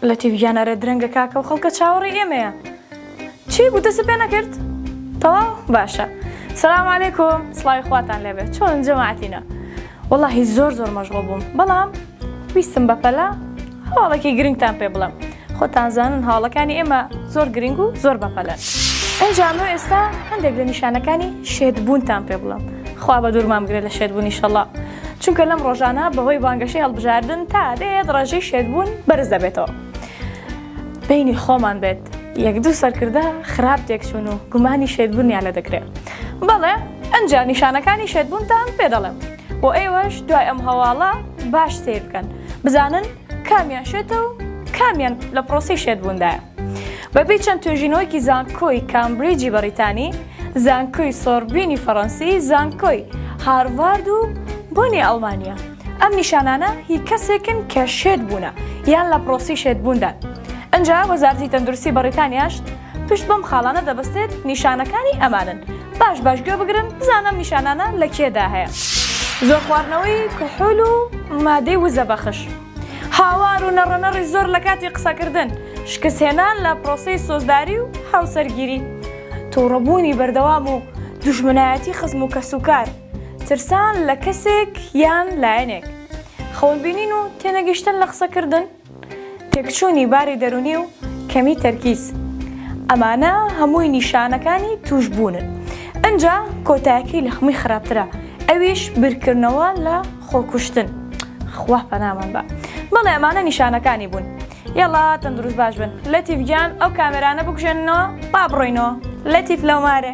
لەتیف گیان ئەرێ درەنگە کاکە و خەڵکە چاوەڕێی ئێمەیە. چی بوو دەستت پێ نەکرد؟ تەواو باشە. سلام علیکم سڵاوی خواتان لێبێ چۆن جەماعەتینە؟ وەڵاهی زۆر زۆر مەشغوڵ بووم بەڵام ویستم بەپەلە هەواڵێکی گرنگتان پێ بڵێم خۆتان زانن هەواڵەکانی ئێمە زۆر گرنگ و زۆر بەپەلەن. ئینجا ئەمەوێ ئێستا هەندێک لە نیشانەکانی شێتبوونتان پێ بڵێم خوا بە دوورمان بگرێت لە شێتبوون ئیشەڵا چونکە لەم ڕۆژانە بەهۆی بانگەشەی هەڵبژاردن تا دێت ڕێژەی شێتبوون بەرز دەبێتەوە. بەینی خۆمان بێت یەک دوو سەرکردە خراپ تێکچوون و گومانی شێتبوونیان لێ دەکرێ. بەڵێ ئەنجا نیشانەکانی شێتبوونتان پێ دەڵێم و ئێوەش دوای ئەم هەواڵە باش سەیر بکەن بزانن کامیان شێتە و کامیان لە پرۆسەی شێتبووندایە. بەپێی چەند توێژینەوەیەکی زانکۆی کامبریجی بەڕیتانی، زانکۆی سۆربینی فەڕەنسی، زانکۆی هارڤارد و بۆنی ئەڵمانیا، ئەم نیشانانە هی کەسێکن کە شێت بوونە یان لە پرۆسەی شێتبووندان. ئنجا وەزارەتی تەندروستی بەڕیتانیاش پشت بەم خاڵانە دەبەستێت، نیشانەکانی ئەمانن. باش باش گوێ بگرن بزانە ئەم نیشانانە لە کێدا هەیە. زۆر خواردنەوەی کحول و مادەی وزەبەخش. هاوار و نەڕەنەڕی زۆر لە کاتی قسەکردن. شکستهێنان لە پرۆسەی سۆزداری و هاوسەرگیری. توڕەبوونی بەردەوام و دوژمنایەتی خزم و کەسوکار. ترسان لە کەسێک یان لایەنێک. خەونبینین و تێنەگەیشتن لە قسەکردن. تێکچوونی باری دەروونی و کەمی تەرکیز. ئەمانە هەمووی نیشانەکانی تووشبوونن. ئنجا کۆتایەکەی لە هەمووی خراپترە ئەویش بیرکردنەوە لە خۆکوشتن. خوا پەنامان با. بەڵێ ئەمانە نیشانەکانی بوون. یەڵا تەندروست باش بن. لەتیف گیان ئەو کامێرانە بکوژێننەوە با بڕۆینەوە. لەتیف لەومارێ.